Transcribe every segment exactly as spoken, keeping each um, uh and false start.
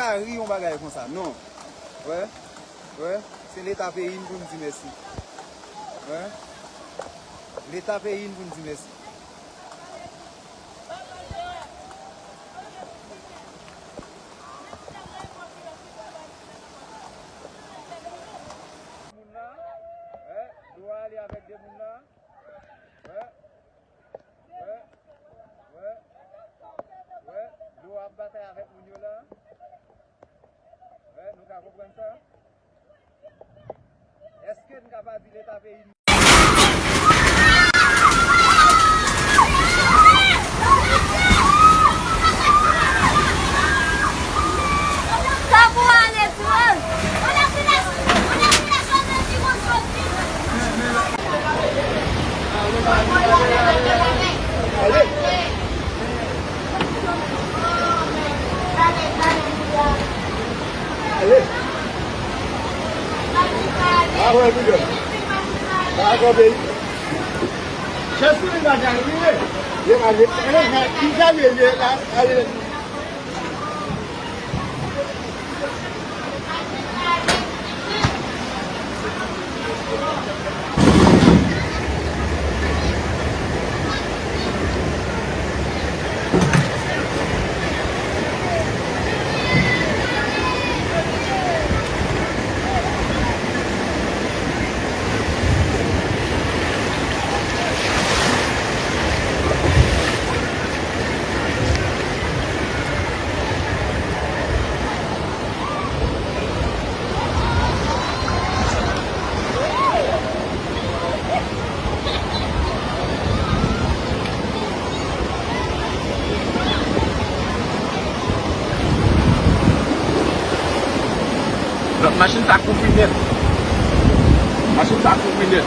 ka ri yon bagay konsa, non. Wè, wè, se Leta peyi n pou n di mèsi. Wè, Leta peyi n pou n di mèsi. Moun nan, wè, dlo a ale avèk de moun nan. Wè, wè, wè, wè, dlo a ap batay avèk moun yo la. Wè, nou ka konprann sa. Èske n ka pa di Leta peyi n? Chèf sou li bagay li ye. Ye pa ye. Ki jan li ye la? Ale. Donk, machin sa kouvri nèt. Machin sa kouvri nèt.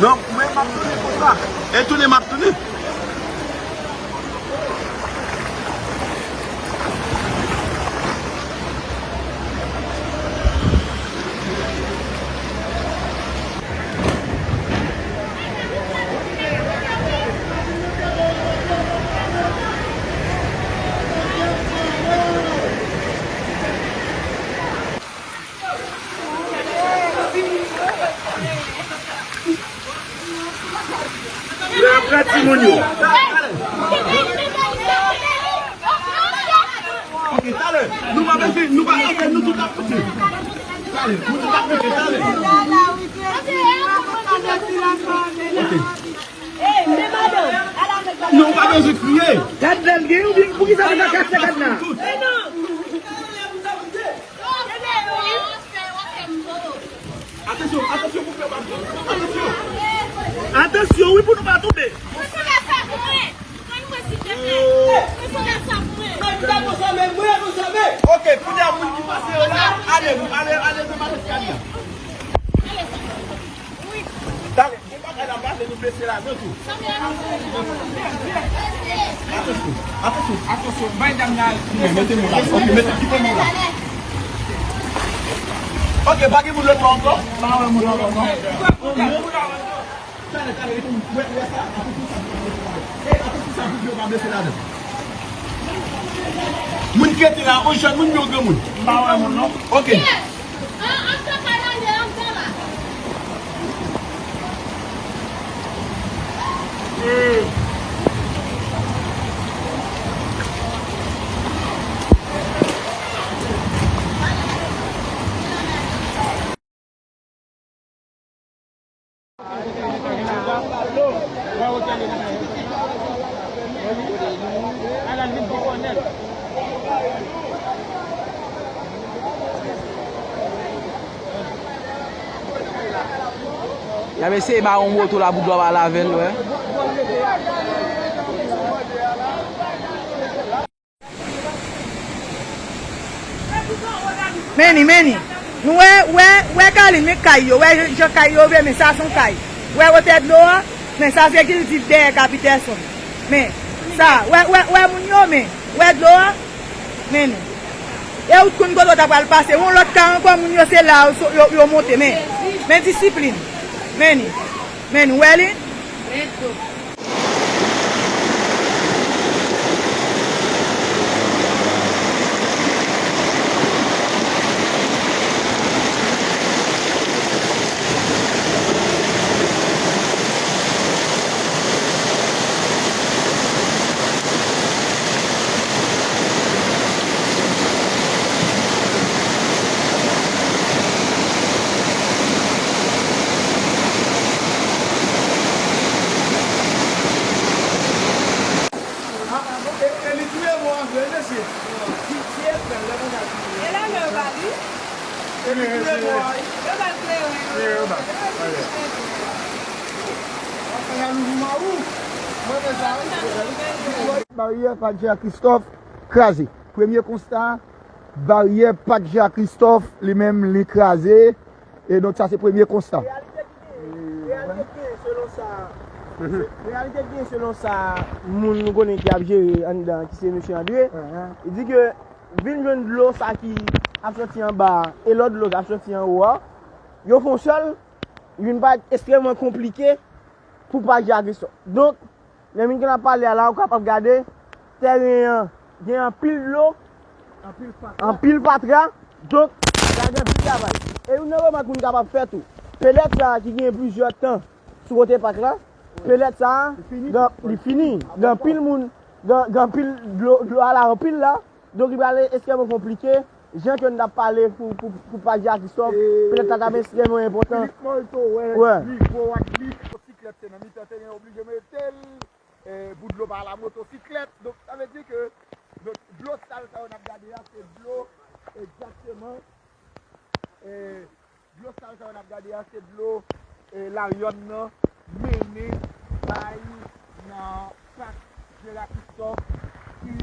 Non, mwen m ap tounen konsa. E tounen m ap tounen. Lè ap pran timoun yo. Ok, talè. Nou pa bezwen, nou pa bezwen, nou tout ap koute. Talè, nou tout ap koute, talè. Ok. Non, ou pa bezwen kriye. Gad lè l gen, ou byen, poukisa nou pa kase gad la? Atansyon, atansyon pou fè bab. Atansyon. Atansyon, wi, pou nou pa tonbe. Ok, kounye a moun ki pase yo la, ale, ale, ale nan mache Skyline. Talè, gon bagay la pase, nou blese ladan tou. Atansyon, atansyon, atansyon, bay dam nan. Mete men la, ok, mete, kite men la. Ok, pa gen moun lòt bò ankò? Pa wè moun lòt bò, non. Talè, talè, epi wè, wè sa, atansyon sa, atansyon sa, atansyon sa, pou yo pa blese ladan. Moun ki rete la, yon jèn moun, yon granmoun? Pa wè moun, non. Ok. An, an, an, an, an, an, an, an. Y ap eseye ba yon moto la pou dlo pa lave l, wè. Men ni, men ni. Nou wè, wè, wè Kalin, men kay yo, wè jan kay yo vre, men sa se yon kay. Wè wotè dlo a, men sa se kilti dèyè Kapitèson. Men sa, wè, wè, wè moun yo, men, wè dlo a, men ni. E ou t konn kote w ta pral pase, yon lòt kay ankò, moun yo se la yo, yo, yo monte, men, men disiplin. Men ni, men ni, wè li. E, e li touye mò a vre, mesye. Ki, ki ekran lè konsa touye? E la lè yo ba li. E li touye mò a, wi. Yo ba l kleren. Kleren yo ba l. Yo ba l kleren. Jalou pou mawou. Mwen renmen sa, wi. Baryè Padjè Christophe kraze. Premye konsta, baryè Padjè Christophe, li menm, li kraze. E donk, sa se premye konsta. Reyalite ki genyen, reyalite ki genyen selon sa, reyalite ki genyen selon sa moun nou konnen ki ap jere anndan, ki se mesye André, li di ke vin jwenn dlo sa ki ap soti anba a, e lòt dlo k ap soti anwo a, yo fè yon sèl, li vin parèt ekstrèmman konplike pou Padjè Christophe. Donk, lè moun ki ap pale a la, ou kapab gade, tèren an gen anpil dlo, anpil patra, donk, la gen anpil travay. E youn nan remak moun kapab fè tou, pelèt sa a ki gen plizyè tan sou kote pak la, pelèt sa a, li fini, gen anpil moun, gen, gen anpil dlo, dlo a la anpil la, donk li pral ekstrèmman konplike, jan ke n t ap pale pou, pou, pou Padjè Christophe, pelèt la t ap ekstrèmman enpòtan. Filip Molto, wè, nivo a li, motosiklèt te nan mitan teren, oblije mete l, e, pou dlo pa al a motosiklèt. Donk, sa vle di ke, donk, dlo sal sa yo n ap gade a, se dlo, egzakteman, e, dlo sal sa yo n ap gade a, se dlo, e, Laryòn nan mennen bay nan pak Jera Christophe, ki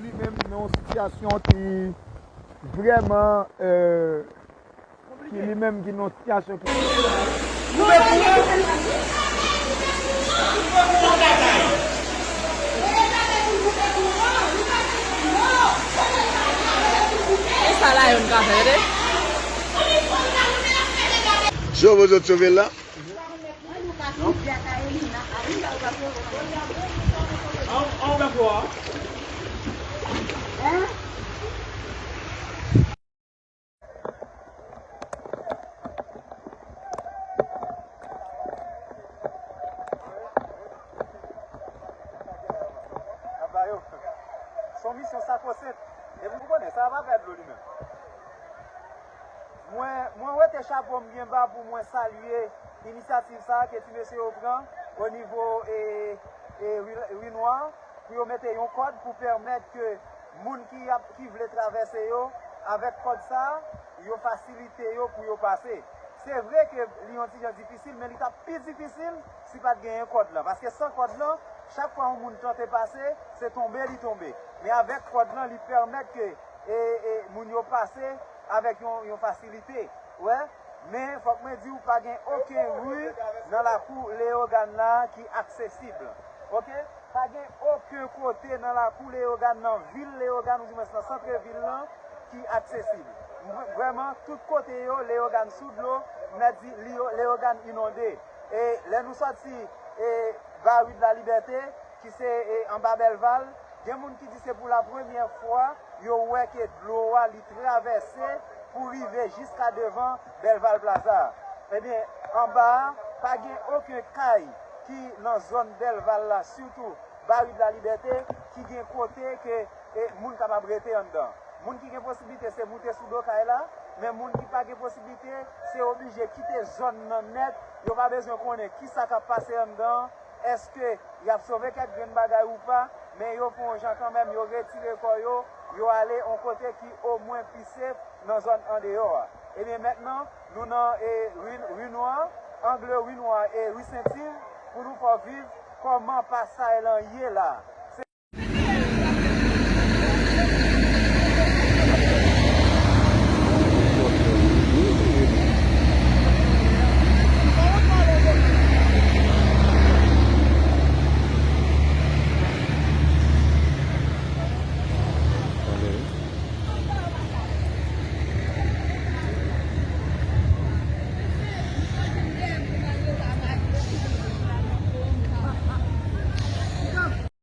li menm nan yon sitiyasyon ki vrèman, e, ki li menm ki nan yon sitiyasyon ki. E sa la yo n ka fè, tande? Sove zòt sove la. Aba yo. Se yon misyon sakwosen. Epi ou konnen, sa ap avè dlo li menm. Mwen, mwen wete chapo m byen ba pou mwen salye inisyativ sa a ke ti mesye yo pran o nivo, e, e, Ri, Ri Nwa, pou yo mete yon kòd pou pèmèt ke moun ki ap, ki vle travèse yo, avèk kòd sa a, yo fasilite yo pou yo pase. Se vre ke li yon ti jan difisil, men li t ap pi difisil si pa t genyen kòd lan. Paske san kòd lan, chak fwa yon moun tante pase, se tonbe li tonbe. Men avèk kòd lan, li pèmèt ke, e, e, moun yo pase avèk yon, yon fasilite. Wè, men fòk mwen di w, pa gen okenn ri nan lakou Leyogàn la ki aksesib. Oke? Pa gen okenn kote nan lakou Leyogàn, nan vil Leyogàn, oudimwens nan sant vil lan, ki aksesib. Vre-, vrèman, tout kote yo, Leyogàn sou dlo, m ap di Leyo-, Leyogàn inonde. E lè nou sòti, e, ba Ri de la Libète, ki se, e, anba Bèlval, gen moun ki di se pou lapremyè fwa yo wè ke dlo a li travèse pou rive jiska devan Bèlval Plaza. Ebyen, anba a, pa gen okenn kay ki nan zòn Dèlval la, sitou Barik Lalibète, ki gen kote ke e, moun kapab rete anndan. Moun ki gen posiblite se moute sou do kay la, men moun ki pa gen posiblite se oblije kite zòn nan nèt. Yo pa bezwen konnen ki sa k ap pase anndan, èske y ap sove kèk grenn bagay ou pa, men yo fè yon jan kanmenm, yo retire kò yo, yo ale yon kote ki omwen pi safe nan zòn andeyò a. Ebyen mentnan, nou nan e, ri, ri Nwa, angle ri Nwa e ri Sentiv, pou nou fè w viv kòman pasay lan ye la.